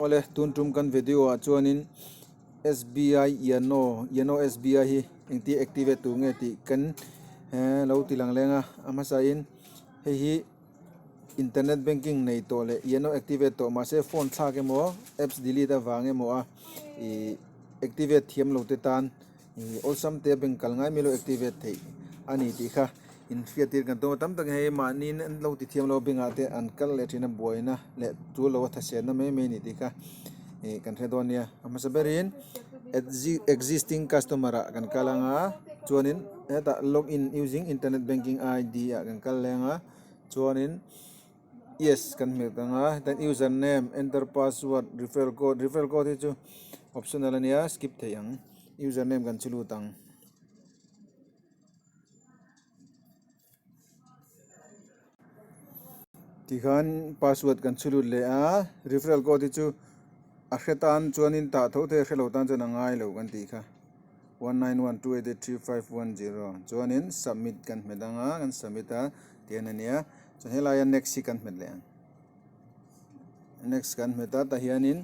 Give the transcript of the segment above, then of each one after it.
Awle tun tum kan video ah chuanin SBI YONO YONO SBI hi engtia activate tur nge tih kan lo ti lang leng a a hmasa in hei hi internet banking nei tawh leh YONO activate tawh mahse phone thlak emaw apps delete avang emaw a ih activate thiam lo te tan. Ih awlsam te bank kal ngai mai lo activate theih a ni tih kha inhriat tir kan tum a tam tak hei mahni an lo ti thiam lo bank ah te an kal leh thin a buaina leh tul lo a thasenna mai mai a ni tih kha ih kan hre dawn nia a hmasa berin existing customer ah kan kal ang a chuanin hetah log in using internet banking ID ah kan kal leng a chuanin yes kan hmet ang a then user name enter password referral code referral code hi chu optional ania skip theih ang user name kan chu lut ang. Tikhan password kan chu lut leh a referral code hi chu a hre tan chuanin tah tho thei a hrelo tan chuan a ngai lo kan tih kha 1912883510 chuanin submit kan hmet ang a kan submit a tian ania. Chuan helaia next hi kan hmet leh ang. Next kan hmet a tah hianin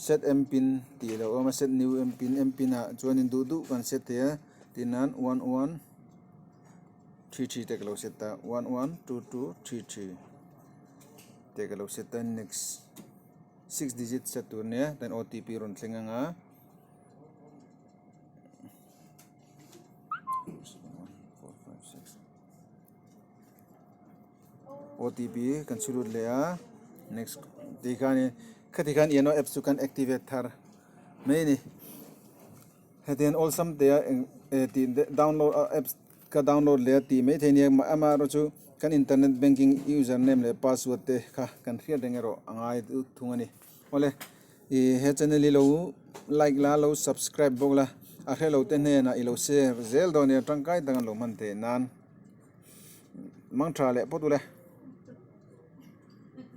set mpin tih a lo awm a set new mpin mpin ah chuanin duh duh kan set thei a tin nan 1133 te ka lo set a 112233 te ka lo set a next six digit set tur ania then otp rawn thleng ang a. OTP kan chhu lut leh a next tih khanin khati khan YONO apps chu kan activate thar mai a ni hetiang awlsam te a eng eh tih download a apps ka download leh a tih maithei nia amaherawh chu kan internet banking user name leh password te kha kan hriat reng erawh a ngai thung a ni awle ih he channel hi lo like la lo subscribe bawk la a hrelo te hnenah i lo share zel dawn nia tangkai tak an lo hman theih nan. Mang tha leh phawt ule.